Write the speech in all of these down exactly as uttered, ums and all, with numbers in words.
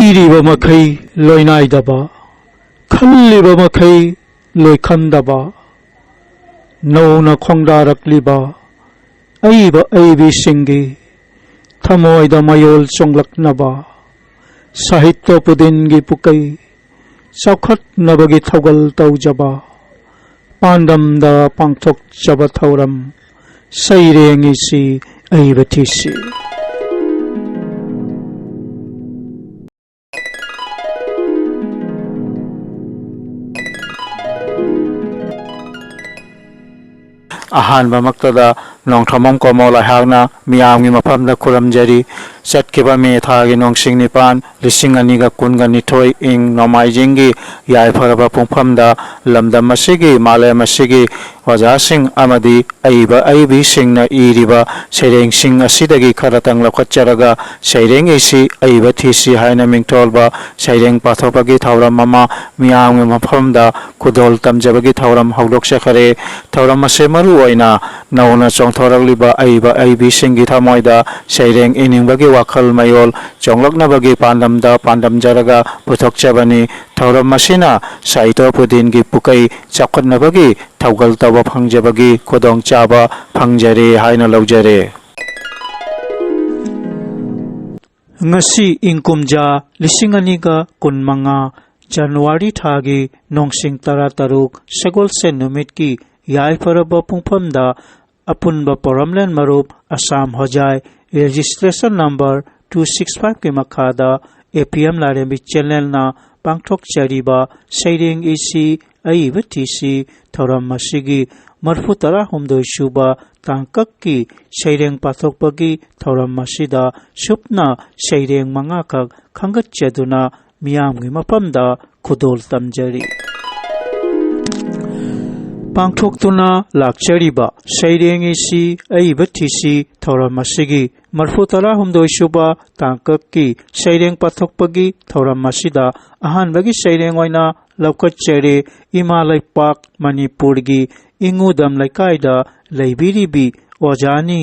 ꯏꯔꯤꯕ ꯃꯈꯩ ꯂꯣꯏꯅꯥꯏꯗꯕ, ꯈꯜꯂꯤꯕ ꯃꯈꯩ ꯂꯣꯏꯈꯟꯗꯕ, ꯅꯧꯅ ꯈꯣꯡꯗꯥꯔꯛꯂꯤꯕ ꯑꯏꯕ ꯑꯏꯕꯤꯁꯤꯡꯒꯤ ꯊꯃꯣꯏꯗ ꯃꯌꯣꯜ ꯆꯣꯡꯂꯛꯅꯕ, ꯁꯥꯍꯤꯇ꯭ꯌ ꯄꯨꯗꯤꯟꯒꯤ ꯄꯨꯀꯩ ꯆꯥꯎꯈꯠꯅꯕꯒꯤ ꯊꯧꯒꯜ ꯇꯧꯖꯕ, ꯄꯥꯟꯗꯝꯗ ꯄꯥꯡꯊꯣꯛꯆꯕ ꯊꯧꯔꯝ ꯁꯩꯔꯦꯡ ꯏꯁꯤ ꯑꯏꯕ ꯊꯤꯁꯤ꯫ ꯑꯍꯥꯟꯕꯃꯛꯇꯗ ꯅꯣꯡꯊ꯭ꯔꯃꯝ ꯀꯣꯃꯣꯜ ꯑꯩꯍꯥꯛꯅ ꯃꯤꯌꯥꯝꯒꯤ ꯃꯐꯝꯗ ꯈꯨꯔꯨꯝꯖꯔꯤ꯫ ꯆꯠꯈꯤꯕ ꯃꯦ ꯊꯥꯒꯤ ꯅꯣꯡꯁꯤꯡ ꯅꯤꯄꯥꯟ, ꯂꯤꯁꯤꯡ ꯑꯅꯤꯒ ꯀꯨꯟꯒ ꯅꯤꯊꯣꯏ ꯏꯪ ꯅꯣꯡꯃꯥꯏꯖꯤꯡꯒꯤ ꯌꯥꯏꯐꯔꯕ ꯄꯨꯡꯐꯝꯗ ꯂꯝꯗꯝ ꯑꯁꯤꯒꯤ, ꯃꯥꯂꯦꯝ ꯑꯁꯤꯒꯤ ꯑꯣꯖꯥꯁꯤꯡ ꯑꯃꯗꯤ ꯑꯏꯕ ꯑꯏꯕꯤꯁꯤꯡꯅ ꯏꯔꯤꯕ ꯁꯩꯔꯦꯡꯁꯤꯡ ꯑꯁꯤꯗꯒꯤ ꯈꯔꯇꯪ ꯂꯧꯈꯠꯆꯔꯒ ꯁꯩꯔꯦꯡ ꯏꯁꯤ ꯑꯏꯕ ꯊꯤꯁꯤ ꯍꯥꯏꯅ ꯃꯤꯡꯊꯣꯜꯕ ꯁꯩꯔꯦꯡ ꯄꯥꯊꯣꯛꯄꯒꯤ ꯊꯧꯔꯝ ꯑꯃ ꯃꯤꯌꯥꯝꯒꯤ ꯃꯐꯝꯗ ꯈꯨꯗꯣꯜ ꯇꯝꯖꯕꯒꯤ ꯊꯧꯔꯝ ꯍꯧꯗꯣꯛꯆꯈꯔꯦ꯫ ꯊꯧꯔꯝ ꯑꯁꯤ ꯃꯔꯨ ꯑꯣꯏꯅ ꯅꯧꯅ ꯆꯣꯡꯊꯣꯔꯛꯂꯤꯕ ꯑꯏꯕ ꯑꯏꯕꯤꯁꯤꯡꯒꯤ ꯊꯃꯣꯏꯗ ꯁꯩꯔꯦꯡ ꯏꯅꯤꯡꯕꯒꯤ ꯋꯥꯈꯜ ꯃꯌꯣꯜ ꯆꯣꯡꯂꯛꯅꯕꯒꯤ ꯄꯥꯟꯗꯝꯗ ꯄꯥꯟꯗꯝꯖꯔꯒ ꯄꯨꯊꯣꯛꯆꯕꯅꯤ꯫ ꯊꯧꯔꯝ ꯑꯁꯤꯅ ꯁꯥꯍꯤꯇ꯭ꯌ ꯄꯨꯗꯤꯟꯒꯤ ꯄꯨꯀꯩ ꯆꯥꯎꯈꯠꯅꯕꯒꯤ ꯊꯧꯒꯜ ꯇꯧꯕ ꯐꯪꯖꯕꯒꯤ ꯈꯨꯗꯣꯡꯆꯥꯕ ꯐꯪꯖꯔꯦ ꯍꯥꯏꯅ ꯂꯧꯖꯔꯦ꯫ ꯉꯁꯤ ꯏꯪ ꯀꯨꯝꯖꯥ ꯂꯤꯁꯤꯡ ꯑꯅꯤꯒ ꯀꯨꯟꯃꯉꯥ ꯖꯅꯋꯥꯔꯤ ꯊꯥꯒꯤ ꯅꯣꯡꯁꯤꯡ ꯇꯔꯥꯇꯔꯨꯛ ꯁꯒꯣꯜꯁꯦꯟ ꯅꯨꯃꯤꯠꯀꯤ ꯌꯥꯏꯐꯔꯕ ꯄꯨꯡꯐꯝꯗ ꯑꯄꯨꯟꯕ ꯄꯣꯔꯝꯂꯦꯟ ꯃꯔꯨꯞ ꯑꯁꯥꯝ ꯍꯣꯖꯥꯏ registration number two six five ꯀꯤ ꯃꯈꯥꯗ A P M ꯂꯥꯏꯔꯦꯝꯕꯤ channel ꯅ ꯄꯥꯡꯊꯣꯛꯆꯔꯤꯕ ꯁꯩꯔꯦꯡ ꯏꯁꯤ ꯑꯏꯕ ꯊꯤꯁꯤ ꯊꯧꯔꯝ ꯑꯁꯤꯒꯤ ꯃꯔꯤꯐꯨ ꯇꯔꯥꯍꯨꯝꯗꯣꯏ ꯁꯨꯕ ꯇꯥꯡꯀꯛꯀꯤ ꯁꯩꯔꯦꯡ ꯄꯥꯊꯣꯛꯄꯒꯤ ꯊꯧꯔꯝ ꯑꯁꯤꯗ ꯁꯨꯞꯅ ꯁꯩꯔꯦꯡ ꯃꯉꯥꯈꯛ ꯈꯟꯒꯠꯆꯗꯨꯅ ꯃꯤꯌꯥꯝꯒꯤ ꯃꯐꯝꯗ ꯈꯨꯗꯣꯜ ꯇꯝꯖꯔꯤ꯫ ꯄꯥꯡꯊꯣꯛꯇꯨꯅ ꯂꯥꯛꯆꯔꯤꯕ ꯁꯩꯔꯦꯡ ꯏꯁꯤ ꯑꯏꯕ ꯊꯤꯁꯤ ꯊꯧꯔꯝ ꯑꯁꯤꯒꯤ ꯃꯔꯤꯐꯨ ꯇꯔꯥꯍꯨꯝꯗꯣꯏ ꯁꯨꯕ ꯇꯥꯡꯀꯛꯀꯤ ꯁꯩꯔꯦꯡ ꯄꯥꯊꯣꯛꯄꯒꯤ ꯊꯧꯔꯝ ꯑꯁꯤꯗ ꯑꯍꯥꯟꯕꯒꯤ ꯁꯩꯔꯦꯡ ꯑꯣꯏꯅ ꯂꯧꯈꯠꯆꯔꯦ꯫ ꯏꯃꯥ ꯂꯩꯄꯥꯛ ꯃꯅꯤꯄꯨꯔꯒꯤ ꯏꯉꯨꯗꯝ ꯂꯩꯀꯥꯏꯗ ꯂꯩꯕꯤꯔꯤꯕꯤ ꯑꯣꯖꯥꯅꯤ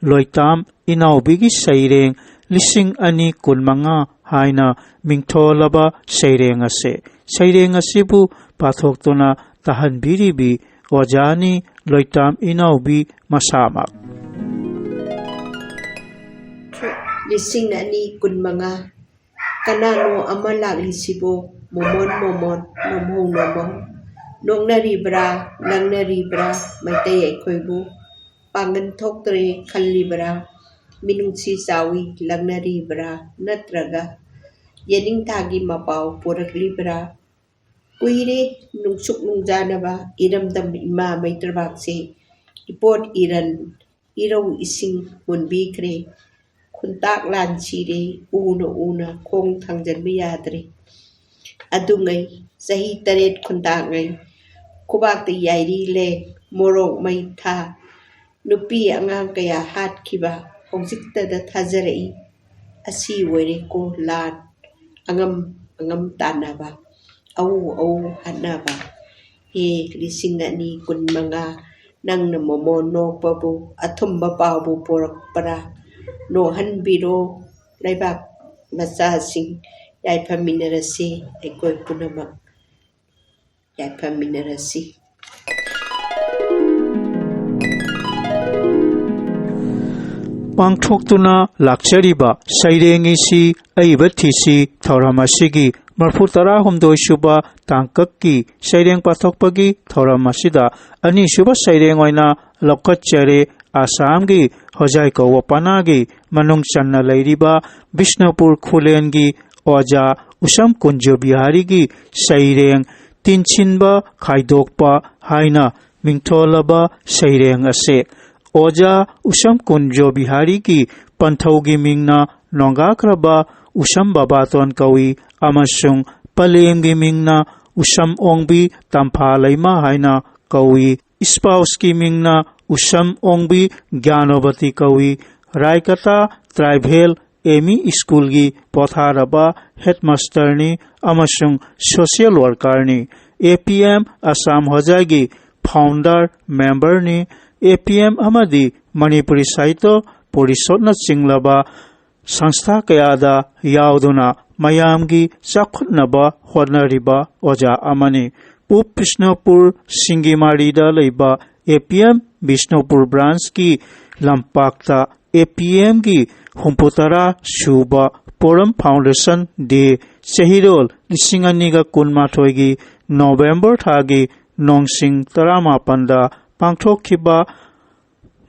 ꯂꯣꯏꯇꯥꯝ ꯏꯅꯥꯎꯕꯤꯒꯤ ꯁꯩꯔꯦꯡ ꯂꯤꯁꯤꯡ ꯑꯅꯤ ꯀꯨꯟꯃꯉꯥ ꯍꯥꯏꯅ ꯃꯤꯡꯊꯣꯜꯂꯕ ꯁꯩꯔꯦꯡ ꯑꯁꯦ꯫ ꯁꯩꯔꯦꯡ ꯑꯁꯤꯕꯨ ꯄꯥꯊꯣꯛꯇꯨꯅ ꯇꯥꯍꯟꯕꯤꯔꯤꯕꯤ ꯑꯣꯖꯥꯅꯤ ꯂꯣꯏꯇꯥꯝ ꯏꯅꯥꯎꯕꯤ ꯃꯁꯥꯃꯛ꯫ ꯂꯤꯁꯤꯡ ꯑꯅꯤ ꯀꯨꯟꯃꯉꯥ꯫ ꯀꯅꯥꯅꯣ ꯑꯃ ꯂꯥꯛꯂꯤꯁꯤꯕꯣ? ꯃꯣꯃꯣꯟ, ꯃꯣꯃꯣꯟ, ꯅꯣꯝꯍꯧ, ꯅꯣꯝꯍꯧ꯫ ꯅꯣꯛꯅꯔꯤꯕ꯭ꯔꯥ, ꯂꯪꯅꯔꯤꯕ꯭ꯔꯥ ꯃꯩꯇꯩ ꯑꯩꯈꯣꯏꯕꯨ? ꯄꯥꯡꯒꯟ ꯊꯣꯛꯇ꯭ꯔꯦ ꯈꯜꯂꯤꯕ꯭ꯔꯥ? ꯃꯤꯅꯨꯡꯁꯤ ꯆꯥꯎꯏ ꯂꯪꯅꯔꯤꯕ꯭ꯔꯥ? ꯅꯠꯇ꯭ꯔꯒ ꯌꯦꯅꯤꯡꯊꯥꯒꯤ ꯃꯄꯥꯎ ꯄꯨꯔꯛꯂꯤꯕ꯭ꯔꯥ? ꯀꯨꯏꯔꯦ ꯅꯨꯡꯁꯨꯛ ꯅꯨꯡꯖꯥꯅꯕ ꯏꯔꯝꯗꯝ ꯏꯃꯥ ꯃꯩꯇ꯭ꯔꯕꯥꯛꯁꯦ ꯏꯄꯣꯠ ꯏꯔꯟ ꯏꯔꯧ ꯏꯁꯤꯡ ꯃꯨꯟꯕꯤꯈ꯭ꯔꯦ꯫ ꯈꯨꯟꯇꯥꯛ ꯂꯥꯟ ꯁꯤꯔꯦ, ꯎꯅ ꯎꯅ ꯈꯣꯡ ꯊꯥꯡꯖꯟꯕ ꯌꯥꯗ꯭ꯔꯦ꯫ ꯑꯗꯨꯉꯩ ꯆꯍꯤ ꯇꯔꯦꯠ ꯈꯨꯟꯇꯥꯛꯉꯩ ꯈꯨꯕꯥꯛꯇ ꯌꯥꯏꯔꯤ ꯂꯦ, ꯃꯣꯔꯣꯛ ꯃꯩ ꯊꯥ, ꯅꯨꯄꯤ ꯑꯉꯥꯡ ꯀꯌꯥ ꯍꯥꯠꯈꯤꯕ ꯍꯧꯖꯤꯛꯇꯗ ꯊꯥꯖꯔꯛꯏ꯫ ꯑꯁꯤ ꯑꯣꯏꯔꯦꯀꯣ ꯂꯥꯟ, ꯑꯉꯝ ꯑꯉꯝ ꯇꯥꯟꯅꯕ, ꯑꯎ ꯑꯎ ꯍꯥꯠꯅꯕ꯫ ꯍꯦ ꯂꯤꯁꯤꯡ ꯑꯅꯤ ꯀꯨꯟꯃꯉꯥ, ꯅꯪꯅ ꯃꯣꯃꯣ ꯅꯣꯛꯄꯕꯨ ꯑꯊꯨꯝꯕ ꯄꯥꯎꯕꯨ ꯄꯨꯔꯛꯄ꯭ꯔꯥ? ꯅꯣꯛꯍꯟꯕꯤꯔꯣ ꯂꯩꯕꯥꯛ ꯃꯆꯥꯁꯤꯡ, ꯌꯥꯏꯐꯃꯤꯟꯅꯔꯁꯤ ꯑꯩꯈꯣꯏ ꯄꯨꯝꯅꯃꯛ꯫ ꯌꯥꯏꯐꯃꯤꯟꯅꯔꯁꯤ꯫ ꯄꯥꯡꯊꯣꯛꯇꯨꯅ ꯂꯥꯛꯆꯔꯤꯕ ꯁꯩꯔꯦꯡ ꯏꯁꯤ ꯑꯏꯕ ꯊꯤꯁꯤ ꯊꯧꯔꯝ ꯑꯁꯤꯒꯤ ꯃꯔꯐꯨ ꯇꯔꯥꯍꯨꯝꯗꯣꯏ ꯁꯨꯕ ꯇꯥꯡꯀꯛꯀꯤ ꯁꯩꯔꯦꯡ ꯄꯥꯊꯣꯛꯄꯒꯤ ꯊꯧꯔꯝ ꯑꯁꯤꯗ ꯑꯅꯤꯁꯨꯕ ꯁꯩꯔꯦꯡ ꯑꯣꯏꯅ ꯂꯧꯈꯠꯆꯔꯦ꯫ ꯑꯁꯥꯝꯒꯤ ꯍꯣꯖꯥꯏ ꯀꯧꯕ ꯄꯅꯥꯒꯤ ꯃꯅꯨꯡ ꯆꯟꯅ ꯂꯩꯔꯤꯕ ꯕꯤꯁꯅꯨꯄꯨꯔ ꯈꯨꯂꯦꯟꯒꯤ ꯑꯣꯖꯥ ꯎꯁꯝ ꯀꯨꯟꯖ ꯕꯤꯍꯥꯔꯤꯒꯤ ꯁꯩꯔꯦꯡ ꯇꯤꯟꯁꯤꯟꯕ ꯈꯥꯏꯗꯣꯛꯄ ꯍꯥꯏꯅ ꯃꯤꯡꯊꯣꯜꯂꯕ ꯁꯩꯔꯦꯡ ꯑꯁꯦ꯫ ꯑꯣꯖꯥ ꯎꯁꯝ ꯀꯨꯟꯖ ꯕꯤꯍꯥꯔꯤꯒꯤ ꯄꯟꯊꯧꯒꯤ ꯃꯤꯡꯅ ꯅꯣꯡꯒꯥꯈ꯭ꯔꯕ ꯎꯁꯝ ꯕꯕꯥꯇꯣꯟ ꯀꯧꯏ ꯑꯃꯁꯨꯡ ꯄꯂꯦꯝꯒꯤ ꯃꯤꯡꯅ ꯎꯁꯝ ꯑꯣꯡꯕꯤ ꯇꯝꯐꯥ ꯂꯩꯃ ꯍꯥꯏꯅ ꯀꯧꯏ꯫ ꯏꯁꯄꯥꯎꯁꯀꯤ ꯃꯤꯡꯅ ꯎꯁꯝ ꯑꯣꯡꯕꯤ ꯒ꯭ꯌꯥꯅꯣꯕꯇꯤ ꯀꯧꯏ꯫ ꯔꯥꯏꯀꯇꯥ ꯇ꯭ꯔꯥꯏꯕꯦꯜ ꯑꯦꯝ ꯏ ꯁ꯭ꯀꯨꯜꯒꯤ ꯄꯣꯊꯥꯔꯕ ꯍꯦꯗꯃꯥꯁꯇꯔꯅꯤ ꯑꯃꯁꯨꯡ ꯁꯣꯁꯤꯌꯦꯜ ꯋꯥꯔꯀꯔꯅꯤ꯫ ꯑꯦ ꯄꯤ ꯑꯦꯝ ꯑꯁꯥꯝ ꯍꯣꯖꯥꯏꯒꯤ ꯐꯥꯎꯟꯗꯔ ꯃꯦꯝꯕꯔꯅꯤ꯫ ꯑꯦ ꯄꯤ ꯑꯦꯝ ꯑꯃꯗꯤ ꯃꯅꯤꯄꯨꯔꯤ ꯁꯥꯍꯤꯇ꯭ꯌ ꯄꯣꯔꯤꯁꯣꯠꯅ ꯆꯤꯡꯂꯕ ꯁꯪꯁꯊꯥ ꯀꯌꯥꯗ ꯌꯥꯎꯗꯨꯅ ꯃꯌꯥꯝꯒꯤ ꯆꯥꯎꯈꯠꯅꯕ ꯍꯣꯠꯅꯔꯤꯕ ꯑꯣꯖꯥ ꯑꯃꯅꯤ꯫ ꯎꯞ ꯕꯤꯁꯅꯨꯄꯨꯔ ꯁꯤꯡꯒꯤꯃꯥꯔꯤꯗ ꯂꯩꯕ ꯑꯦ ꯄꯤ ꯑꯦꯝ ꯕꯤꯁꯅꯨꯄꯨꯔ ꯕ꯭ꯔꯥꯟꯁꯀꯤ ꯂꯝꯄꯥꯛꯇ ꯑꯦ ꯄꯤ ꯑꯦꯝꯒꯤ ꯍꯨꯝꯐꯨꯇꯔꯥ ꯁꯨꯕ ꯄꯣꯔꯝ ꯐꯥꯎꯟꯗꯦꯁꯟ ꯗꯦ ꯆꯍꯤꯔꯣꯜ ꯂꯤꯁꯤꯡ ꯑꯅꯤꯒ ꯀꯨꯟꯃꯥꯊꯣꯏꯒꯤ ꯅꯣꯕꯦꯝꯕꯔ ꯊꯥꯒꯤ ꯅꯣꯡꯁꯤꯡ ꯇꯔꯥꯃꯥꯄꯟꯗ ꯄꯥꯡꯊꯣꯛꯈꯤꯕ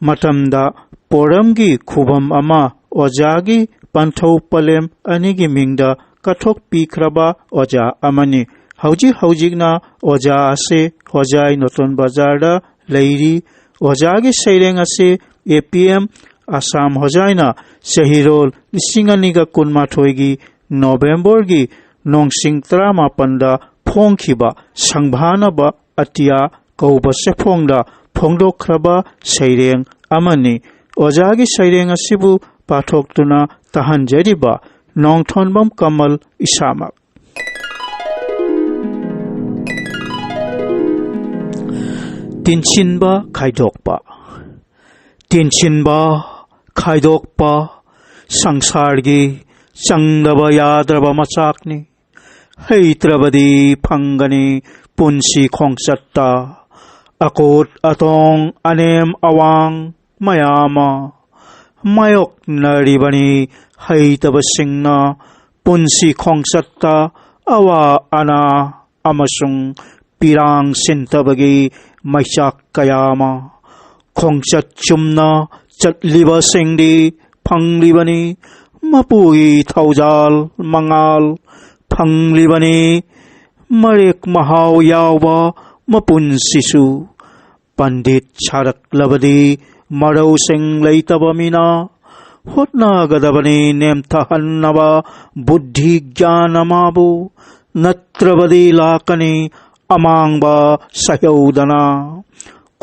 ꯃꯇꯝꯗ ꯄꯣꯔꯝꯒꯤ ꯈꯨꯕꯝ ꯑꯃ ꯑꯣꯖꯥꯒꯤ ꯄꯟꯊꯧ ꯄꯂꯦꯝ ꯑꯅꯤꯒꯤ ꯃꯤꯡꯗ ꯀꯠꯊꯣꯛꯄꯤꯈ꯭ꯔꯕ ꯑꯣꯖꯥ ꯑꯃꯅꯤ꯫ ꯍꯧꯖꯤꯛ ꯍꯧꯖꯤꯛꯅ ꯑꯣꯖꯥ ꯑꯁꯤ ꯍꯣꯖꯥꯏ ꯅꯣꯇꯣꯟ ꯕꯖꯥꯔꯗ ꯂꯩꯔꯤ꯫ ꯑꯣꯖꯥꯒꯤ ꯁꯩꯔꯦꯡ ꯑꯁꯤ ꯑꯦ ꯄꯤ ꯑꯦꯝ ꯑꯁꯥꯝ ꯍꯣꯖꯥꯏꯅ ꯆꯍꯤꯔꯣꯜ ꯂꯤꯁꯤꯡ ꯑꯅꯤꯒ ꯀꯨꯟꯃꯥꯊꯣꯏꯒꯤ ꯅꯣꯕꯦꯝꯕꯔꯒꯤ ꯅꯣꯡꯁꯤꯡ ꯇꯔꯥꯃꯥꯄꯟꯗ ꯐꯣꯡꯈꯤꯕ ꯁꯪꯚꯥꯅꯕ ꯑꯇꯤꯌꯥ ꯀꯧꯕ ꯆꯦꯐꯣꯡꯗ ꯐꯣꯡꯗꯣꯛꯈ꯭ꯔꯕ ꯁꯩꯔꯦꯡ ꯑꯃꯅꯤ꯫ ꯑꯣꯖꯥꯒꯤ ꯁꯩꯔꯦꯡ ꯑꯁꯤꯕꯨ ꯄꯥꯊꯣꯛꯇꯨꯅ ꯇꯥꯍꯟꯖꯔꯤꯕ ꯅꯣꯡꯊꯣꯟꯕꯝ ꯀꯃꯜ ꯏꯁꯥꯃꯛ꯫ ꯇꯤꯟꯁꯤꯟꯕ ꯈꯥꯏꯗꯣꯛꯄ꯫ ꯇꯤꯟꯁꯤꯟꯕ ꯈꯥꯏꯗꯣꯛꯄ ꯁꯪꯁꯥꯔꯒꯤ ꯆꯪꯗꯕ ꯌꯥꯗ꯭ꯔꯕ ꯃꯆꯥꯛꯅꯤ꯫ ꯍꯩꯇ꯭ꯔꯕꯗꯤ ꯐꯪꯒꯅꯤ ꯄꯨꯟꯁꯤ ꯈꯣꯡꯆꯠꯇ ꯑꯀꯣꯠ ꯑꯇꯣꯡ ꯑꯅꯦꯝ ꯑꯋꯥꯡ ꯃꯌꯥꯝ ꯑꯃ꯫ ꯃꯥꯌꯣꯛꯅꯔꯤꯕꯅꯤ ꯍꯩꯇꯕꯁꯤꯡꯅ ꯄꯨꯟꯁꯤ ꯈꯣꯡꯆꯠꯇ ꯑꯋꯥ ꯑꯅꯥ ꯑꯃꯁꯨꯡ ꯄꯤꯔꯥꯡ ꯁꯤꯟꯊꯕꯒꯤ ꯃꯩꯆꯥꯛ ꯀꯌꯥ ꯑꯃ꯫ ꯈꯣꯡꯆꯠ ꯆꯨꯝꯅ ꯆꯠꯂꯤꯕꯁꯤꯡꯗꯤ ꯐꯪꯂꯤꯕꯅꯤ ꯃꯄꯨꯒꯤ ꯊꯧꯖꯥꯜ ꯃꯉꯥꯜ, ꯐꯪꯂꯤꯕꯅꯤ ꯃꯔꯦꯛ ꯃꯍꯥꯎ ꯌꯥꯎꯕ ꯃꯄꯨꯟꯁꯤꯁꯨ꯫ ꯄꯟꯗꯤꯠ ꯁꯥꯔꯛꯂꯕꯗꯤ ꯃꯔꯧꯁꯤꯡ ꯂꯩꯇꯕ ꯃꯤꯅ ꯍꯣꯠꯅꯒꯗꯕꯅꯤ ꯅꯦꯝꯊꯍꯟꯅꯕ ꯕꯨꯗ꯭ꯙꯤ ꯒ꯭ꯌꯥꯟ ꯑꯃꯕꯨ, ꯅꯠꯇ꯭ꯔꯕꯗꯤ ꯂꯥꯛꯀꯅꯤ ꯑꯃꯥꯡꯕ ꯁꯍꯧꯗꯅ꯫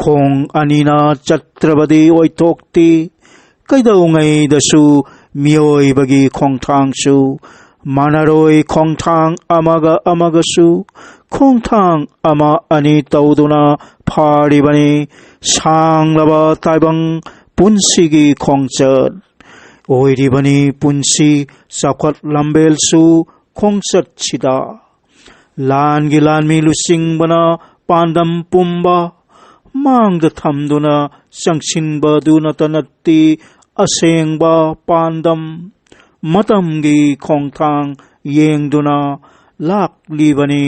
ꯈꯣꯡ ꯑꯅꯤꯅ ꯆꯠꯇ꯭ꯔꯕꯗꯤ ꯑꯣꯏꯊꯣꯛꯇꯦ꯫ ꯀꯩꯗꯧꯉꯩꯗꯁꯨ ꯃꯤꯑꯣꯏꯕꯒꯤ ꯈꯣꯡꯊꯥꯡꯁꯨ ꯃꯥꯟꯅꯔꯣꯏ꯫ ꯈꯣꯡꯊꯥꯡ ꯑꯃꯒ ꯑꯃꯒꯁꯨ ꯈꯣꯡꯊꯥꯡ ꯑꯃ ꯑꯅꯤ ꯇꯧꯗꯨꯅ ꯐꯥꯔꯤꯕꯅꯤ ꯁꯥꯡꯂꯕ ꯇꯥꯏꯕꯪ ꯄꯨꯟꯁꯤꯒꯤ ꯈꯣꯡꯆꯠ꯫ ꯑꯣꯏꯔꯤꯕꯅꯤ ꯄꯨꯟꯁꯤ ꯆꯥꯎꯈꯠ ꯂꯝꯕꯦꯜꯁꯨ ꯈꯣꯡꯆꯠꯁꯤꯗ꯫ ꯂꯥꯟꯒꯤ ꯂꯥꯟꯃꯤ ꯂꯨꯆꯤꯡꯕꯅ ꯄꯥꯟꯗꯝ ꯄꯨꯝꯕ ꯃꯥꯡꯗ ꯊꯝꯗꯨꯅ ꯆꯪꯁꯤꯟꯕꯗꯨ ꯅꯠꯇ ꯅꯠꯇꯦ ꯑꯁꯦꯡꯕ ꯄꯥꯟꯗꯝ꯫ ꯃꯇꯝꯒꯤ ꯈꯣꯡꯊꯥꯡ ꯌꯦꯡꯗꯨꯅ ꯂꯥꯛꯂꯤꯕꯅꯤ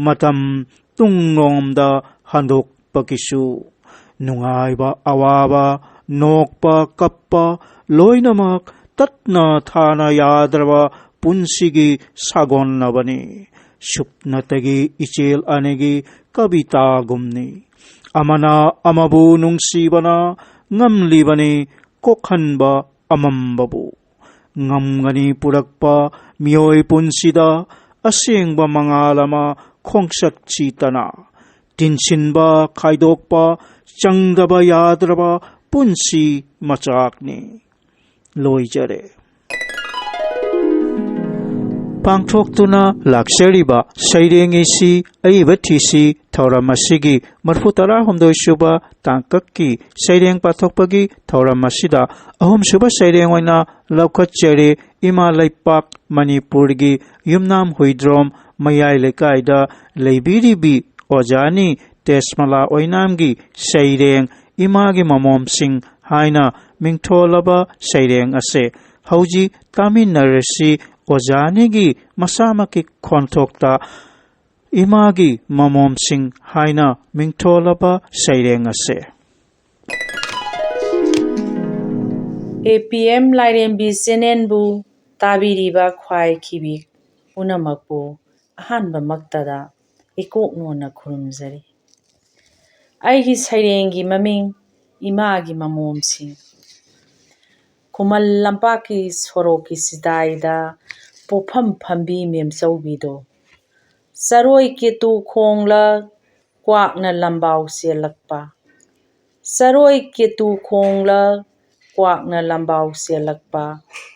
ꯃꯇꯝ ꯇꯨꯡꯂꯣꯝꯗ ꯍꯟꯗꯣꯛꯄꯒꯤꯁꯨ꯫ ꯅꯨꯡꯉꯥꯏꯕ, ꯑꯋꯥꯕ, ꯅꯣꯛꯄ, ꯀꯞꯄ, ꯂꯣꯏꯅꯃꯛ ꯇꯠꯅ ꯊꯥꯅ ꯌꯥꯗ꯭ꯔꯕ ꯄꯨꯟꯁꯤꯒꯤ ꯁꯥꯒꯣꯟꯅꯕꯅꯤ꯫ ꯁꯨꯞꯅꯇꯒꯤ ꯏꯆꯦꯜ ꯑꯅꯤꯒꯤ ꯀꯕꯤꯇꯥꯒꯨꯝꯅꯤ꯫ ꯑꯃꯅ ꯑꯃꯕꯨ ꯅꯨꯡꯁꯤꯕꯅ ꯉꯝꯂꯤꯕꯅꯤ ꯀꯣꯛꯍꯟꯕ ꯑꯃꯝꯕꯕꯨ꯫ ꯉꯝꯒꯅꯤ ꯄꯨꯔꯛꯄ ꯃꯤꯑꯣꯏ ꯄꯨꯟꯁꯤꯗ ꯑꯁꯦꯡꯕ ꯃꯉꯥꯜ ꯑꯃ ꯈꯣꯡꯆꯠꯁꯤꯇꯅ꯫ ꯇꯤꯟꯁꯤꯟꯕ, ꯈꯥꯏꯗꯣꯛꯄ, ꯆꯪꯗꯕ ꯌꯥꯗ꯭ꯔꯕ ꯄꯨꯟꯁꯤ ꯃꯆꯥꯛꯅꯤ꯫ ꯂꯣꯏꯖꯔꯦ꯫ ꯄꯥꯡꯊꯣꯛꯇꯨꯅ ꯂꯥꯛꯆꯔꯤꯕ ꯁꯩꯔꯦꯡ ꯏꯁꯤ ꯑꯏꯕ ꯊꯤꯁꯤ ꯊꯧꯔꯝ ꯑꯁꯤꯒꯤ ꯃꯔꯐꯨ ꯇꯔꯥꯍꯨꯝꯗꯣꯏ ꯁꯨꯕ ꯇꯥꯡꯀꯛꯀꯤ ꯁꯩꯔꯦꯡ ꯄꯥꯊꯣꯛꯄꯒꯤ ꯊꯧꯔꯝ ꯑꯁꯤꯗ ꯑꯍꯨꯝꯁꯨꯕ ꯁꯩꯔꯦꯡ ꯑꯣꯏꯅ ꯂꯧꯈꯠꯆꯔꯤ꯫ ꯏꯃꯥ ꯂꯩꯄꯥꯛ ꯃꯅꯤꯄꯨꯔꯒꯤ ꯌꯨꯝꯅꯥꯝ ꯍꯨꯏꯗ꯭ꯔꯣꯝ ꯃꯌꯥꯏ ꯂꯩꯀꯥꯏꯗ ꯂꯩꯕꯤꯔꯤꯕꯤ ꯑꯣꯖꯥꯅꯤ ꯇꯦꯖꯃꯂꯥ ꯑꯣꯏꯅꯥꯝꯒꯤ ꯁꯩꯔꯦꯡ ꯏꯃꯥꯒꯤ ꯃꯃꯣꯝꯁꯤꯡ ꯍꯥꯏꯅ ꯃꯤꯡꯊꯣꯜꯂꯕ ꯁꯩꯔꯦꯡ ꯑꯁꯦ ꯍꯧꯖꯤꯛ ꯇꯥꯃꯤꯟꯅꯔꯁꯤ꯫ ꯑꯣꯖꯥꯅꯤꯒꯤ ꯃꯁꯥꯃꯛꯀꯤ ꯈꯣꯟꯊꯣꯛꯇ ꯏꯃꯥꯒꯤ ꯃꯃꯣꯝꯁꯤꯡ ꯍꯥꯏꯅ ꯃꯤꯡꯊꯣꯜꯂꯕ ꯁꯩꯔꯦꯡ ꯑꯁꯦ꯫ ꯑꯦ ꯄꯤ ꯑꯦꯝ ꯂꯥꯏꯔꯦꯝꯕꯤ ꯆꯦꯅꯦꯜꯕꯨ ꯇꯥꯕꯤꯔꯤꯕ ꯈ꯭ꯋꯥꯏꯈꯤꯕꯤ ꯄꯨꯝꯅꯃꯛꯄꯨ ꯑꯍꯥꯟꯕꯃꯛꯇꯗ ꯏꯀꯣꯛ ꯅꯣꯟꯅ ꯈꯨꯔꯨꯝꯖꯔꯤ꯫ ꯑꯩꯒꯤ ꯁꯩꯔꯦꯡꯒꯤ ꯃꯃꯤꯡ ꯏꯃꯥꯒꯤ ꯃꯃꯣꯝꯁꯤꯡ꯫ ꯈꯨꯃꯟ ꯂꯝꯄꯥꯛꯀꯤ ꯁꯣꯔꯣꯛꯀꯤ ꯆꯤꯗꯥꯏꯗ ꯄꯣꯠꯐꯝ ꯐꯝꯕꯤ ꯃꯦꯝꯆꯧꯕꯤꯗꯣ꯫ ꯆꯔꯣꯏ ꯀꯦꯇꯨ ꯈꯣꯡꯂ ꯀ꯭ꯋꯥꯛꯅ ꯂꯝꯕꯥꯎ ꯆꯦꯜꯂꯛꯄ꯫ ꯆꯔꯣꯏ ꯀꯦꯇꯨ ꯈꯣꯡꯂ ꯀ꯭ꯋꯥꯛꯅ ꯂꯝꯕꯥꯎ ꯆꯦꯜꯂꯛꯄ꯫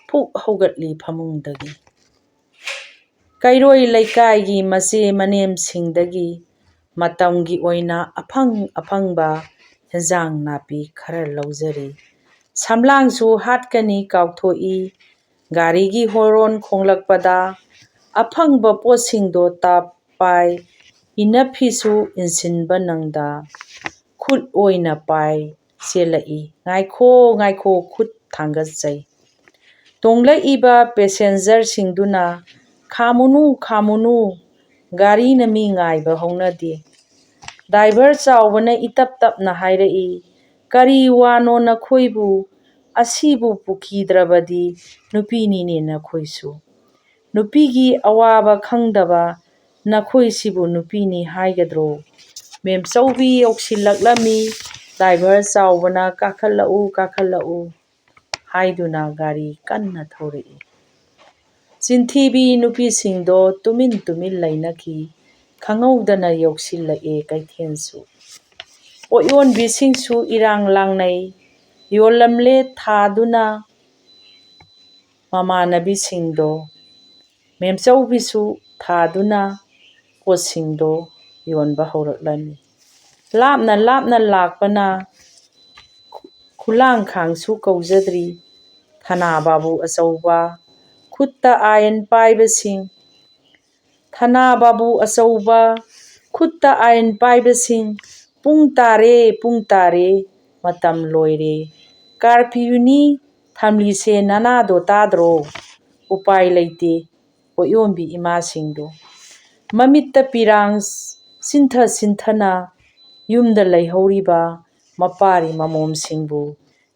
ꯐꯨꯛ ꯍꯧꯒꯠꯂꯤ ꯐꯃꯨꯡꯗꯒꯤ꯫ ꯀꯩꯔꯣꯏ ꯂꯩꯀꯥꯏꯒꯤ ꯃꯆꯦ ꯃꯅꯦꯝꯁꯤꯡꯗꯒꯤ ꯃꯇꯝꯒꯤ ꯑꯣꯏꯅ ꯑꯐꯪ ꯑꯐꯪꯕ ꯍꯦꯟꯖꯥꯡ ꯅꯥꯄꯤ ꯈꯔ ꯂꯧꯖꯔꯤ꯫ ꯁꯝꯂꯥꯡꯁꯨ ꯍꯥꯠꯀꯅꯤ ꯀꯥꯎꯊꯣꯛꯏ꯫ ꯒꯥꯔꯤꯒꯤ ꯍꯣꯔꯣꯟ ꯈꯣꯡꯂꯛꯄꯗ ꯑꯐꯪꯕ ꯄꯣꯠꯁꯤꯡꯗꯣ ꯇꯥꯞ ꯄꯥꯏ꯫ ꯏꯅꯐꯤꯁꯨ ꯏꯟꯁꯤꯟꯕ ꯅꯪꯗ ꯈꯨꯠ ꯑꯣꯏꯅ ꯄꯥꯏ ꯆꯦꯜꯂꯛꯏ꯫ "ꯉꯥꯏꯈꯣ, ꯉꯥꯏꯈꯣ, ꯈꯨꯠ ꯊꯥꯡꯒꯠꯆꯩ"꯫ ꯇꯣꯡꯂꯛꯏꯕ ꯄꯦꯁꯦꯟꯖꯔꯁꯤꯡꯗꯨꯅ, "ꯈꯥꯝꯃꯨꯅꯨ, ꯈꯥꯝꯃꯨꯅꯨ, ꯒꯥꯔꯤꯅ ꯃꯤ ꯉꯥꯏꯕ ꯍꯧꯅꯗꯦ"꯫ ꯗ꯭ꯔꯥꯏꯚꯔ ꯆꯥꯎꯕꯅ ꯏꯇꯞ ꯇꯞꯅ ꯍꯥꯏꯔꯛꯏ, "ꯀꯔꯤ ꯋꯥꯅꯣ ꯅꯈꯣꯏꯕꯨ? ꯑꯁꯤꯕꯨ ꯄꯨꯈꯤꯗ꯭ꯔꯕꯗꯤ ꯅꯨꯄꯤꯅꯤꯅꯦ ꯅꯈꯣꯏꯁꯨ꯫ ꯅꯨꯄꯤꯒꯤ ꯑꯋꯥꯕ ꯈꯪꯗꯕ ꯅꯈꯣꯏꯁꯤꯕꯨ ꯅꯨꯄꯤꯅꯤ ꯍꯥꯏꯒꯗ꯭ꯔꯣ?" ꯃꯦꯝꯆꯧꯕꯤ ꯌꯧꯁꯤꯜꯂꯛꯂꯝꯃꯤ꯫ ꯗ꯭ꯔꯥꯏꯚꯔ ꯆꯥꯎꯕꯅ, "ꯀꯥꯈꯠꯂꯛꯎ, ꯀꯥꯈꯠꯂꯛꯎ" ꯍꯥꯏꯗꯨꯅ ꯒꯥꯔꯤ ꯀꯟꯅ ꯊꯧꯔꯛꯏ꯫ ꯆꯤꯟꯊꯤꯕꯤ ꯅꯨꯄꯤꯁꯤꯡꯗꯣ ꯇꯨꯃꯤꯟ ꯇꯨꯃꯤꯟ ꯂꯩꯅꯈꯤ꯫ ꯈꯪꯍꯧꯗꯅ ꯌꯧꯁꯤꯜꯂꯛꯑꯦ ꯀꯩꯊꯦꯜꯁꯨ꯫ ꯄꯣꯠꯌꯣꯟꯕꯤꯁꯤꯡꯁꯨ ꯏꯔꯥꯡ ꯂꯥꯡꯅꯩ꯫ ꯌꯣꯜꯂꯝꯂꯦ ꯊꯥꯗꯨꯅ ꯃꯃꯥꯟꯅꯕꯤꯁꯤꯡꯗꯣ꯫ ꯃꯦꯝꯆꯧꯕꯤꯁꯨ ꯊꯥꯗꯨꯅ ꯄꯣꯠꯁꯤꯡꯗꯣ ꯌꯣꯟꯕ ꯍꯧꯔꯛꯂꯝꯃꯤ꯫ ꯂꯥꯞꯅ ꯂꯥꯞꯅ ꯂꯥꯛꯄꯅ ꯈꯨꯂꯥꯡꯈꯥꯡꯁꯨ ꯀꯧꯖꯗ꯭ꯔꯤ꯫ ꯊꯅꯥ ꯕꯥꯕꯨ ꯑꯆꯧꯕ, ꯈꯨꯠꯇ ꯑꯥꯏꯟ ꯄꯥꯏꯕꯁꯤꯡ, ꯊꯅꯥ ꯕꯥꯕꯨ ꯑꯆꯧꯕ, ꯈꯨꯠꯇ ꯑꯥꯏꯟ ꯄꯥꯏꯕꯁꯤꯡ, "ꯄꯨꯡ ꯇꯥꯔꯦ, ꯄꯨꯡ ꯇꯥꯔꯦ, ꯃꯇꯝ ꯂꯣꯏꯔꯦ꯫ ꯀꯥꯔꯐ꯭ꯌꯨꯅꯤ ꯊꯝꯂꯤꯁꯦ, ꯅꯅꯥꯗꯣ ꯇꯥꯗ꯭ꯔꯣ?" ꯎꯄꯥꯏ ꯂꯩꯇꯦ ꯄꯣꯠꯌꯣꯟꯕꯤ ꯏꯃꯥꯁꯤꯡꯗꯣ꯫ ꯃꯃꯤꯠꯇ ꯄꯤꯔꯥꯡ ꯁꯤꯟꯊ ꯁꯤꯟꯊꯅ ꯌꯨꯝꯗ ꯂꯩꯍꯧꯔꯤꯕ ꯃꯄꯥꯔꯤ ꯃꯃꯣꯝꯁꯤꯡꯕꯨ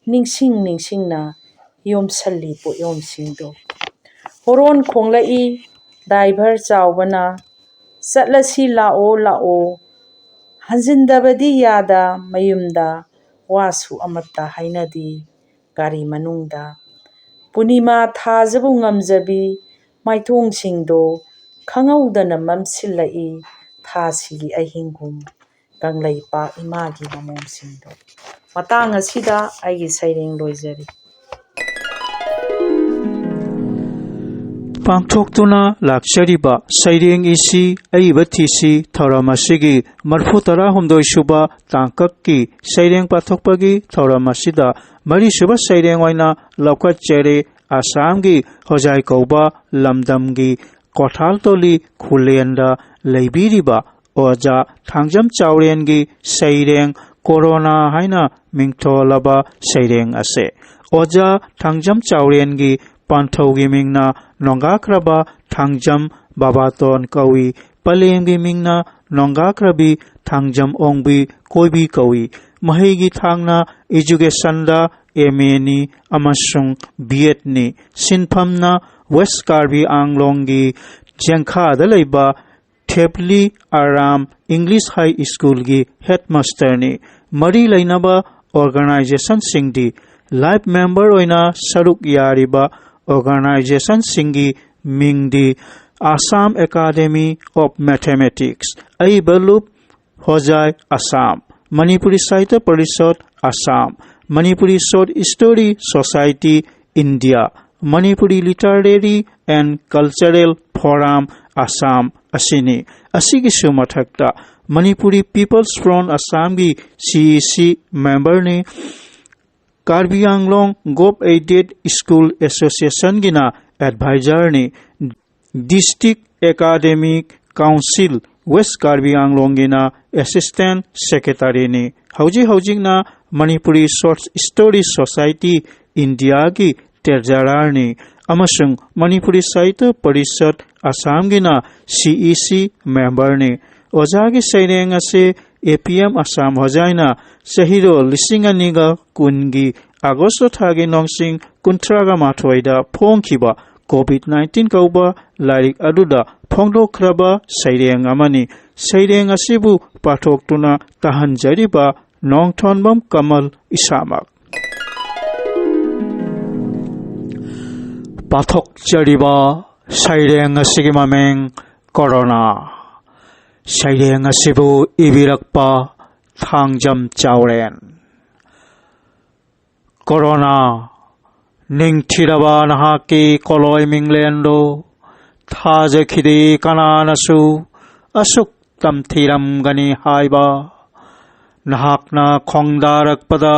ꯅꯤꯡꯁꯤꯡ ꯅꯤꯡꯁꯤꯡꯅ ꯌꯣꯝꯁꯜꯂꯤ ꯄꯣꯠꯌꯣꯝꯁꯤꯡꯗꯣ꯫ ꯍꯣꯔꯣꯟ ꯈꯣꯡꯂꯛꯏ ꯗ꯭ꯔꯥꯏꯚꯔ ꯆꯥꯎꯕꯅ, "ꯆꯠꯂꯁꯤ, ꯂꯥꯛꯑꯣ, ꯂꯥꯛꯑꯣ"꯫ ꯍꯟꯖꯤꯟꯗꯕꯗꯤ ꯌꯥꯗ ꯃꯌꯨꯝꯗ, ꯋꯥꯁꯨ ꯑꯃꯠꯇ ꯍꯥꯏꯅꯗꯦ ꯒꯥꯔꯤ ꯃꯅꯨꯡꯗ꯫ ꯄꯨꯔꯅꯤꯃꯥ ꯊꯥꯖꯕꯨ ꯉꯝꯖꯕꯤ ꯃꯥꯏꯊꯣꯡꯁꯤꯡꯗꯣ ꯈꯪꯍꯧꯗꯅ ꯃꯝꯁꯤꯜꯂꯛꯏ ꯊꯥꯁꯤꯒꯤ ꯑꯍꯤꯡꯒꯨꯝ꯫ ꯀꯪꯂꯩꯄꯥꯛ ꯏꯃꯥꯒꯤ ꯃꯃꯣꯝꯁꯤꯡꯗꯣ꯫ ꯃꯇꯥꯡ ꯑꯁꯤꯗ ꯑꯩꯒꯤ ꯁꯩꯔꯦꯡ ꯂꯣꯏꯖꯔꯦ꯫ ꯄꯥꯡꯊꯣꯛꯇꯨꯅ ꯂꯥꯛꯆꯔꯤꯕ ꯁꯩꯔꯦꯡ ꯏꯁꯤ ꯑꯏꯕ ꯊꯤꯁꯤ ꯊꯧꯔꯝ ꯑꯁꯤꯒꯤ ꯃꯔꯤꯐꯨ ꯇꯔꯥꯍꯨꯝꯗꯣꯏ ꯁꯨꯕ ꯇꯥꯡꯀꯛꯀꯤ ꯁꯩꯔꯦꯡ ꯄꯥꯊꯣꯛꯄꯒꯤ ꯊꯧꯔꯝ ꯑꯁꯤꯗ ꯃꯔꯤꯁꯨꯕ ꯁꯩꯔꯦꯡ ꯑꯣꯏꯅ ꯂꯧꯈꯠꯆꯔꯦ꯫ ꯑꯁꯥꯝꯒꯤ ꯍꯣꯖꯥꯏ ꯀꯧꯕ ꯂꯝꯗꯝꯒꯤ ꯀꯣꯊꯥꯜꯇꯣꯂꯤ ꯈꯨꯂꯦꯟꯗ ꯂꯩꯕꯤꯔꯤꯕ ꯑꯣꯖꯥ ꯊꯥꯡꯖꯝ ꯆꯥꯎꯔꯦꯟꯒꯤ ꯁꯩꯔꯦꯡ ꯀꯣꯔꯣꯅꯥ ꯍꯥꯏꯅ ꯃꯤꯡꯊꯣꯜꯂꯕ ꯁꯩꯔꯦꯡ ꯑꯁꯦ꯫ ꯑꯣꯖꯥ ꯊꯥꯡꯖꯝ ꯆꯥꯎꯔꯦꯟꯒꯤ ꯄꯥꯟꯊꯧꯒꯤ ꯃꯤꯡꯅ ꯅꯣꯡꯒꯥꯈ꯭ꯔꯕ ꯊꯥꯡꯖꯝ ꯕꯕꯥꯇꯣꯟ ꯀꯧꯏ꯫ ꯄꯂꯦꯝꯒꯤ ꯃꯤꯡꯅ ꯅꯣꯡꯒꯥꯈ꯭ꯔꯕꯤ ꯊꯥꯡꯖꯝ ꯑꯣꯡꯕꯤ ꯀꯣꯏꯕꯤ ꯀꯧꯏ꯫ ꯃꯍꯩꯒꯤ ꯊꯥꯛꯅ ꯏꯖꯨꯀꯦꯁꯟꯗ ꯑꯦꯝ ꯑꯦꯅꯤ ꯑꯃꯁꯨꯡ ꯕꯤ ꯑꯦꯗꯅꯤ꯫ ꯁꯤꯟꯐꯝꯅ ꯋꯦꯁ ꯀꯥꯔꯕꯤ ꯑꯥꯡꯂꯣꯡꯒꯤ ꯖꯦꯡꯈꯥꯗ ꯂꯩꯕ ꯊꯦꯞꯂꯤ ꯑꯔꯥꯝ ꯏꯪꯂꯤꯁ ꯍꯥꯏ ꯁ꯭ꯀꯨꯜꯒꯤ ꯍꯦꯗꯃꯥꯁꯇꯔꯅꯤ꯫ ꯃꯔꯤ ꯂꯩꯅꯕ ꯑꯣꯔꯒꯅꯥꯏꯖꯦꯁꯟꯁꯤꯡꯗꯤ ꯂꯥꯏꯐ ꯃꯦꯝꯕꯔ ꯑꯣꯏꯅ ꯁꯔꯨꯛ ꯌꯥꯔꯤꯕ ꯑꯣꯔꯒꯅꯥꯏꯖꯦꯁꯟꯁꯤꯡꯒꯤ ꯃꯤꯡꯗꯤ Assam Academy of Mathematics, ꯑꯏꯕ ꯂꯨꯞ Hojai Assam, Manipuri Sahitya Parishad Assam, Manipuri short story society India, Manipuri literary and cultural forum Assam ꯑꯁꯤꯅꯤ꯫ ꯑꯁꯤꯒꯤꯁꯨ ꯃꯊꯛꯇ ꯃꯅꯤꯄꯨꯔꯤ ꯄꯤꯄꯜꯁ ꯐ꯭ꯔꯣꯟꯠ ꯑꯁꯥꯝꯒꯤ ꯁꯤ ꯏ ꯁꯤ ꯃꯦꯝꯕꯔꯅꯤ꯫ ꯀꯥꯔꯕꯤ ꯑꯪꯂꯣꯡ ꯒꯣꯚ ꯑꯦꯗꯦꯗ ꯁ꯭ꯀꯨꯜ ꯑꯦꯁꯣꯁꯤꯌꯦꯁꯟꯒꯤꯅ ꯑꯦꯗꯚꯥꯏꯖꯔꯅꯤ꯫ District academic council was Karbi ꯑꯪꯂꯣꯡꯒꯤꯅ ꯑꯦꯁꯤꯁꯇꯦꯟꯠ ꯁꯦꯀ꯭ꯔꯦꯇꯔꯤꯅꯤ꯫ ꯍꯧꯖꯤꯛ ꯍꯧꯖꯤꯛꯅ ꯃꯅꯤꯄꯨꯔꯤ ꯁꯣꯔꯠ ꯁ꯭ꯇꯣꯔꯤ ꯁꯣꯁꯥꯏꯇꯤ ꯏꯟꯗꯤꯌꯥꯒꯤ ꯇ꯭ꯔꯦꯖꯔꯥꯔꯅꯤ ꯑꯃꯁꯨꯡ ꯃꯅꯤꯄꯨꯔꯤ ꯁꯥꯍꯤꯇ꯭ꯌ ꯄꯔꯤꯁꯠ ꯑꯁꯥꯝꯒꯤꯅ ꯁꯤ ꯏ ꯁꯤ ꯃꯦꯝꯕꯔꯅꯤ꯫ ꯑꯣꯖꯥꯒꯤ ꯁꯩꯔꯦꯡ ꯑꯁꯤ ꯑꯦ ꯄꯤ ꯑꯦꯝ ꯑꯁꯥꯝ ꯍꯣꯖꯥꯏꯅ ꯆꯍꯤꯔꯣꯜ ꯂꯤꯁꯤꯡ ꯑꯅꯤꯒ ꯀꯨꯟꯒꯤ ꯑꯥꯒꯁ ꯊꯥꯒꯤ ꯅꯣꯡꯁꯤꯡ ꯀꯨꯟꯊ꯭ꯔꯥꯒ ꯃꯥꯊꯣꯏꯗ ꯐꯣꯡꯈꯤꯕ ꯀꯣꯚꯤꯗ ꯅꯥꯏꯟꯇꯤꯟ ꯀꯧꯕ ꯂꯥꯏꯔꯤꯛ ꯑꯗꯨꯗ ꯐꯣꯡꯗꯣꯛꯈ꯭ꯔꯕ ꯁꯩꯔꯦꯡ ꯑꯃꯅꯤ꯫ ꯁꯩꯔꯦꯡ ꯑꯁꯤꯕꯨ ꯄꯥꯊꯣꯛꯇꯨꯅ ꯇꯥꯍꯟꯖꯔꯤꯕ ꯅꯣꯡꯊꯣꯟꯕꯝ ꯀꯃꯜ ꯏꯁꯥꯃꯛ꯫ ꯄꯥꯊꯣꯛꯆꯔꯤꯕ ꯁꯩꯔꯦꯡ ꯑꯁꯤꯒꯤ ꯃꯃꯤꯡ ꯀꯣꯔꯣꯅꯥ꯫ ꯁꯩꯔꯦꯡ ꯑꯁꯤꯕꯨ ꯏꯕꯤꯔꯛꯄ ꯊꯥꯡꯖꯝ ꯆꯥꯎꯔꯦꯟ꯫ ꯀꯣꯔꯣꯅꯥ ꯅꯤꯡꯊꯤꯔꯕ ꯅꯍꯥꯛꯀꯤ ꯀꯣꯂꯣꯏ ꯃꯤꯡꯂꯦꯟꯗꯨ ꯊꯥꯖꯈꯤꯗꯦ ꯀꯅꯥꯅꯁꯨ ꯑꯁꯨꯛ ꯇꯝꯊꯤꯔꯝꯒꯅꯤ ꯍꯥꯏꯕ꯫ ꯅꯍꯥꯛꯅ ꯈꯣꯡꯗꯥꯔꯛꯄꯗ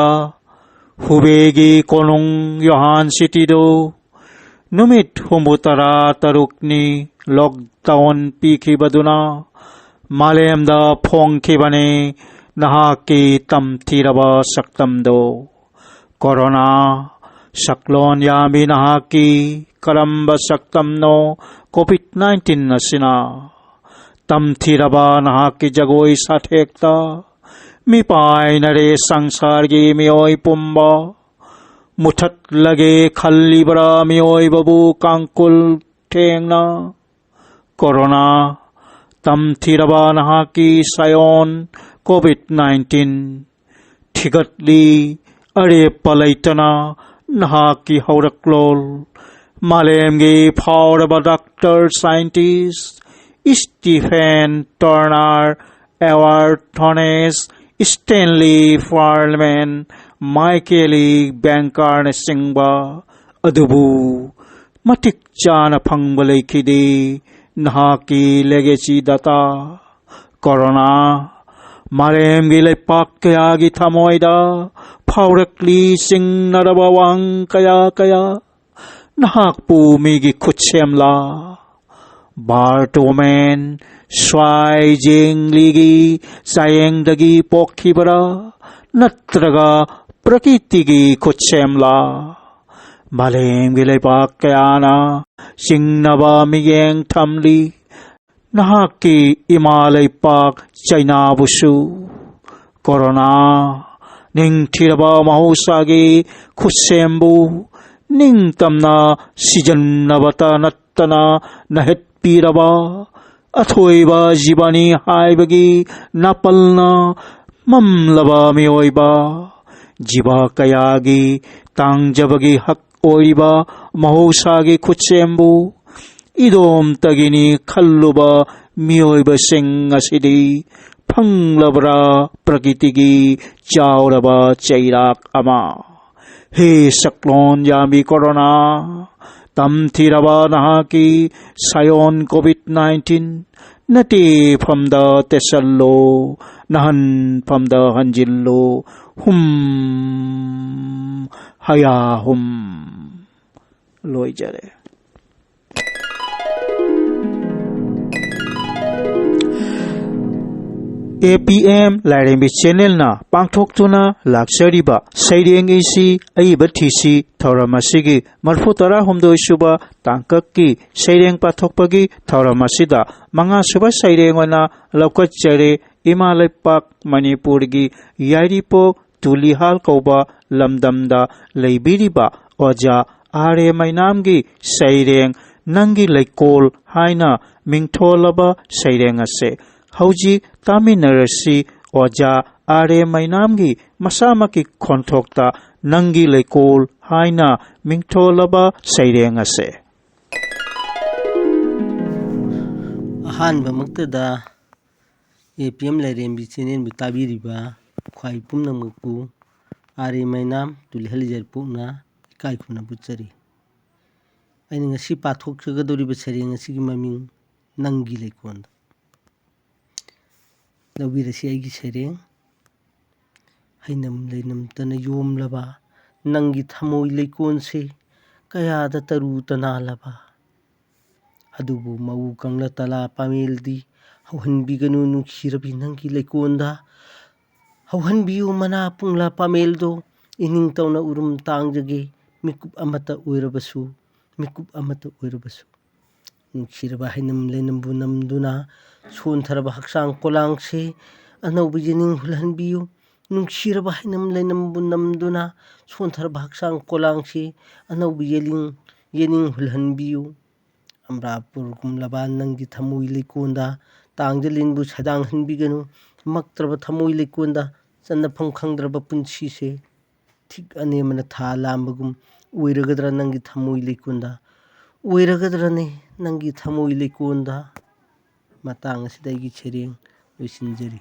ꯍꯨꯕꯦꯒꯤ ꯀꯣꯅꯨꯡ ꯌꯣꯍꯥꯟ ꯁꯤꯇꯤꯗꯨ ꯅꯨꯃꯤꯠ ꯍꯨꯝꯐꯨ ꯇꯔꯥ ꯇꯔꯨꯛꯅꯤ ꯂꯣꯛꯗꯥꯎꯟ ꯄꯤꯈꯤꯕꯗꯨꯅ ꯃꯥꯂꯦꯝꯗ ꯐꯣꯡꯈꯤꯕꯅꯤ ꯅꯍꯥꯛꯀꯤ ꯇꯝꯊꯤꯔꯕ ꯁꯛꯇꯝꯗꯣ꯫ ꯀꯣꯔꯣꯅꯥ ꯁꯛꯂꯣꯟ ꯌꯥꯝꯕꯤ ꯅꯍꯥꯛꯀꯤ ꯀꯔꯝꯕ ꯁꯛꯇꯝꯅꯣ ꯀꯣꯚꯤꯗ ꯅꯥꯏꯟꯇꯤꯟ ꯑꯁꯤꯅ? ꯇꯝꯊꯤꯔꯕ ꯅꯍꯥꯛꯀꯤ ꯖꯒꯣꯏ ꯁꯥꯊꯦꯛꯇ ꯃꯤꯄꯥꯏꯅꯔꯦ ꯁꯪꯁꯥꯔꯒꯤ ꯃꯤꯑꯣꯏ ꯄꯨꯝꯕ꯫ ꯃꯨꯊꯠꯂꯒꯦ ꯈꯜꯂꯤꯕ꯭ꯔꯥ ꯃꯤꯑꯣꯏꯕꯕꯨ ꯀꯥꯡꯀꯨꯜ ꯊꯦꯡꯅ? ꯀꯣꯔꯣꯅꯥ ꯇꯝꯊꯤꯔꯕ ꯅꯍꯥꯛꯀꯤ ꯁꯥꯏꯑꯣꯟ ꯀꯣꯚꯤꯗ ꯅꯥꯏꯟꯇꯤꯟ ꯊꯤꯒꯠꯂꯤ ꯑꯔꯦꯞꯄ ꯂꯩꯇꯅ ꯅꯍꯥꯛꯀꯤ ꯍꯧꯔꯛꯂꯣꯜ꯫ ꯃꯥꯂꯦꯝꯒꯤ ꯐꯥꯎꯔꯕ ꯗꯥꯛꯇꯔ ꯁꯥꯏꯟꯇꯤꯁ ꯁ꯭ꯇꯤꯐꯦꯟ ꯇꯔꯅꯔ, ꯑꯦꯋꯥꯔ ꯊꯣꯅꯦꯁ, ꯁ꯭ꯇꯦꯟꯂꯤ ꯐꯥꯔꯂꯃꯦꯟ, ꯃꯥꯏꯀꯦꯂꯤ ꯕꯦꯡꯀꯔꯅꯆꯤꯡꯕ ꯑꯗꯨꯕꯨ ꯃꯇꯤꯛ ꯆꯥꯅ ꯐꯪꯕ ꯂꯩꯈꯤꯗꯦ ꯅꯍꯥꯛꯀꯤ ꯂꯦꯒꯦꯁꯤ ꯗꯇꯥ꯫ ꯀꯣꯔꯣꯅꯥ ꯃꯥꯂꯦꯝꯒꯤ ꯂꯩꯄꯥꯛ ꯀꯌꯥꯒꯤ ꯊꯃꯣꯏꯗ ꯐꯥꯎꯔꯛꯂꯤ ꯆꯤꯡꯅꯔꯕ ꯋꯥꯍꯪ ꯀꯌꯥ ꯀꯌꯥ꯫ ꯅꯍꯥꯛꯄꯨ ꯃꯤꯒꯤ ꯈꯨꯠꯁꯦꯝꯂꯥ? ꯕꯥꯔꯇꯣꯃꯦꯟ ꯁ꯭ꯋꯥꯏ ꯖꯦꯡꯂꯤꯒꯤ ꯆꯥꯌꯦꯡꯗꯒꯤ ꯄꯣꯛꯈꯤꯕꯔꯥ? ꯅꯠꯇ꯭ꯔꯒ ꯄ꯭ꯔꯀꯤꯇꯤꯒꯤ ꯈꯨꯠꯁꯦꯝꯂꯥ? ꯃꯥꯂꯦꯝꯒꯤ ꯂꯩꯕꯥꯛ ꯀꯌꯥꯅ ꯆꯤꯡꯅꯕ ꯃꯤꯠꯌꯦꯡ ꯊꯝꯂꯤ ꯅꯍꯥꯛꯀꯤ ꯏꯃꯥ ꯂꯩꯄꯥꯛ ꯆꯩꯅꯥꯕꯨꯁꯨ꯫ ꯀꯣꯔꯣꯅꯥ ꯅꯤꯡꯊꯤꯔꯕ ꯃꯍꯧꯁꯥꯒꯤ ꯈꯨꯠꯁꯦꯝꯕꯨ ꯅꯤꯡꯇꯝꯅ ꯁꯤꯖꯤꯟꯅꯕꯇ ꯅꯠꯇꯅ ꯅꯥꯍꯠꯄꯤꯔꯕ ꯑꯊꯣꯏꯕ ꯖꯤꯕꯅꯤ ꯍꯥꯏꯕꯒꯤ ꯅꯥꯄꯜꯅ ꯃꯝꯂꯕ ꯃꯤꯑꯣꯏꯕ ꯖꯤꯕ ꯀꯌꯥꯒꯤ ꯇꯥꯡꯖꯕꯒꯤ ꯍꯛ ꯑꯣꯏꯔꯤꯕ ꯃꯍꯧꯁꯥꯒꯤ ꯈꯨꯠꯁꯦꯝꯕꯨ ꯏꯗꯣꯝꯇꯒꯤꯅꯤ ꯈꯜꯂꯨꯕ ꯃꯤꯑꯣꯏꯕꯁꯤꯡ ꯑꯁꯤꯗꯤ ꯐꯪꯂꯕ꯭ꯔꯥ ꯄ꯭ꯔꯀꯤꯇꯤꯒꯤ ꯆꯥꯎꯔꯕ ꯆꯩꯔꯥꯛ ꯑꯃ? ꯍꯦ ꯁꯛꯂꯣꯟ ꯌꯥꯝꯕꯤ ꯀꯣꯔꯣꯅꯥ, ꯇꯝꯊꯤꯔꯕ ꯅꯍꯥꯛꯀꯤ ꯁꯥꯏꯑꯣꯟ ꯀꯣꯚꯤꯗ ꯅꯥꯏꯟꯇꯤꯟ, ꯅꯇꯦꯐꯝꯗ ꯇꯦꯁꯜꯂꯣ, ꯅꯍꯟꯐꯝꯗ ꯍꯟꯖꯤꯜꯂꯣ꯫ ꯍꯨꯝ꯫ ꯍꯌꯥ ꯍꯨꯝ꯫ ꯂꯣꯏꯖꯔꯦ꯫ ꯑꯦ ꯄꯤ ꯑꯦꯝ ꯂꯥꯏꯔꯦꯝꯕꯤ ꯆꯦꯅꯦꯜꯅ ꯄꯥꯡꯊꯣꯛꯇꯨꯅ ꯂꯥꯛꯆꯔꯤꯕ ꯁꯩꯔꯦꯡ ꯏꯁꯤ ꯑꯏꯕ ꯊꯤꯁꯤ ꯊꯧꯔꯝ ꯑꯁꯤꯒꯤ ꯃꯔꯤꯐꯨ ꯇꯔꯥꯍꯨꯝꯗꯣꯏ ꯁꯨꯕ ꯇꯥꯡꯀꯛꯀꯤ ꯁꯩꯔꯦꯡ ꯄꯥꯊꯣꯛꯄꯒꯤ ꯊꯧꯔꯝ ꯑꯁꯤꯗ ꯃꯉꯥ ꯁꯨꯕ ꯁꯩꯔꯦꯡ ꯑꯣꯏꯅ ꯂꯧꯈꯠꯆꯔꯦ꯫ ꯏꯃꯥ ꯂꯩꯄꯥꯛ ꯃꯅꯤꯄꯨꯔꯒꯤ ꯌꯥꯏꯔꯤꯄꯣꯛ ꯇꯨꯂꯤꯍꯥꯜ ꯀꯧꯕ ꯂꯝꯗꯝꯗ ꯂꯩꯕꯤꯔꯤꯕ ꯑꯣꯖꯥ ꯑꯥꯔ ꯑꯦ ꯃꯩꯅꯥꯝꯒꯤ ꯁꯩꯔꯦꯡ "ꯅꯪꯒꯤ ꯂꯩꯀꯣꯜ" ꯍꯥꯏꯅ ꯃꯤꯡꯊꯣꯜꯂꯕ ꯁꯩꯔꯦꯡ ꯑꯁꯦ ꯍꯧꯖꯤꯛ ꯇꯥꯃꯤꯟꯅꯔꯁꯤ꯫ ꯑꯣꯖꯥ ꯑꯥꯔ ꯑꯦ ꯃꯩꯅꯥꯝꯒꯤ ꯃꯁꯥꯃꯛꯀꯤ ꯈꯣꯟꯊꯣꯛꯇ "ꯅꯪꯒꯤ ꯂꯩꯀꯣꯜ" ꯍꯥꯏꯅ ꯃꯤꯡꯊꯣꯜꯂꯕ ꯁꯩꯔꯦꯡ ꯑꯁꯦ꯫ ꯑꯍꯥꯟꯕꯃꯛꯇꯗ ꯑꯦ ꯄꯤ ꯑꯦꯝ ꯂꯥꯏꯔꯦꯝꯕꯤ ꯆꯦꯅꯦꯜꯕꯨ ꯇꯥꯕꯤꯔꯤꯕ ꯈ꯭ꯋꯥꯏ ꯄꯨꯝꯅꯃꯛꯄꯨ ꯑꯥꯔ ꯑꯦ ꯃꯩꯅꯥꯝ ꯇꯨꯂꯤꯍꯜ ꯌꯥꯏꯔꯤꯄꯣꯛꯅ ꯏꯀꯥꯏ ꯈꯨꯝꯅꯕ ꯎꯠꯆꯔꯤ꯫ ꯑꯩꯅ ꯉꯁꯤ ꯄꯥꯊꯣꯛꯆꯒꯗꯧꯔꯤꯕ ꯁꯩꯔꯦꯡ ꯑꯁꯤꯒꯤ ꯃꯃꯤꯡ "ꯅꯪꯒꯤ ꯂꯩꯀꯣꯜꯗ"꯫ ꯂꯧꯕꯤꯔꯁꯤ ꯑꯩꯒꯤ ꯁꯩꯔꯦꯡ꯫ ꯍꯩꯅꯝ ꯂꯩꯅꯝꯇꯅ ꯌꯣꯝꯂꯕ ꯅꯪꯒꯤ ꯊꯃꯣꯏ ꯂꯩꯀꯣꯜꯁꯦ ꯀꯌꯥꯗ ꯇꯔꯨ ꯇꯅꯥꯜꯂꯕ꯫ ꯑꯗꯨꯕꯨ ꯃꯎ ꯀꯪꯂ ꯇꯂꯥ ꯄꯥꯃꯦꯜꯗꯤ ꯍꯧꯍꯟꯕꯤꯒꯅꯨ ꯅꯨꯡꯁꯤꯔꯕꯤ ꯅꯪꯒꯤ ꯂꯩꯀꯣꯜꯗ꯫ ꯍꯧꯍꯟꯕꯤꯌꯨ ꯃꯅꯥ ꯄꯨꯡꯂꯥ ꯄꯥꯃꯦꯜꯗꯣ, ꯏꯅꯤꯡꯇꯧꯅ ꯎꯔꯨꯝ ꯇꯥꯡꯖꯒꯦ, ꯃꯤꯀꯨꯞ ꯑꯃꯠꯇ ꯑꯣꯏꯔꯕꯁꯨ, ꯃꯤꯀꯨꯞ ꯑꯃꯠꯇ ꯑꯣꯏꯔꯕꯁꯨ꯫ ꯅꯨꯡꯁꯤꯔꯕ ꯍꯩꯅꯝ ꯂꯩꯅꯝꯕꯨ ꯅꯝꯗꯨꯅ ꯁꯣꯟꯊꯔꯕ ꯍꯛꯆꯥꯡ ꯀꯣꯂꯥꯡꯁꯦ ꯑꯅꯧꯕ ꯌꯦꯅꯤꯡ ꯍꯨꯜꯍꯟꯕꯤꯌꯨ꯫ ꯅꯨꯡꯁꯤꯔꯕ ꯍꯩꯅꯝ ꯂꯩꯅꯝꯕꯨ ꯅꯝꯗꯨꯅ ꯁꯣꯟꯊꯔꯕ ꯍꯛꯆꯥꯡ ꯀꯣꯂꯥꯡꯁꯦ ꯑꯅꯧꯕ ꯌꯦꯅꯤꯡ, ꯌꯦꯅꯤꯡ ꯍꯨꯜꯍꯟꯕꯤꯌꯨ꯫ ꯑꯝꯕ꯭ꯔꯥꯄꯨꯔꯒꯨꯝꯂꯕ ꯅꯪꯒꯤ ꯊꯃꯣꯏ ꯂꯩꯀꯣꯜꯗ ꯇꯥꯡꯖꯂꯤꯟꯕꯨ ꯁꯩꯗꯥꯡꯍꯟꯕꯤꯒꯅꯨ꯫ ꯃꯛꯇ꯭ꯔꯕ ꯊꯃꯣꯏ ꯂꯩꯀꯣꯜꯗ ꯆꯟꯅꯐꯝ ꯈꯪꯗ꯭ꯔꯕ ꯄꯨꯟꯁꯤꯁꯦ ꯊꯤꯛ ꯑꯅꯦꯝꯕꯅ ꯊꯥ ꯂꯥꯝꯕꯒꯨꯝ ꯑꯣꯏꯔꯒꯗ꯭ꯔꯥ ꯅꯪꯒꯤ ꯊꯃꯣꯏ ꯂꯩꯀꯣꯜꯗ? ꯑꯣꯏꯔꯒꯗ꯭ꯔꯅꯦ ꯅꯪꯒꯤ ꯊꯃꯣꯏ ꯂꯩꯀꯣꯜꯗ? ꯃꯇꯥꯡ ꯑꯁꯤꯗ ꯑꯩꯒꯤ ꯁꯩꯔꯦꯡ ꯂꯣꯏꯁꯤꯟꯖꯔꯤ꯫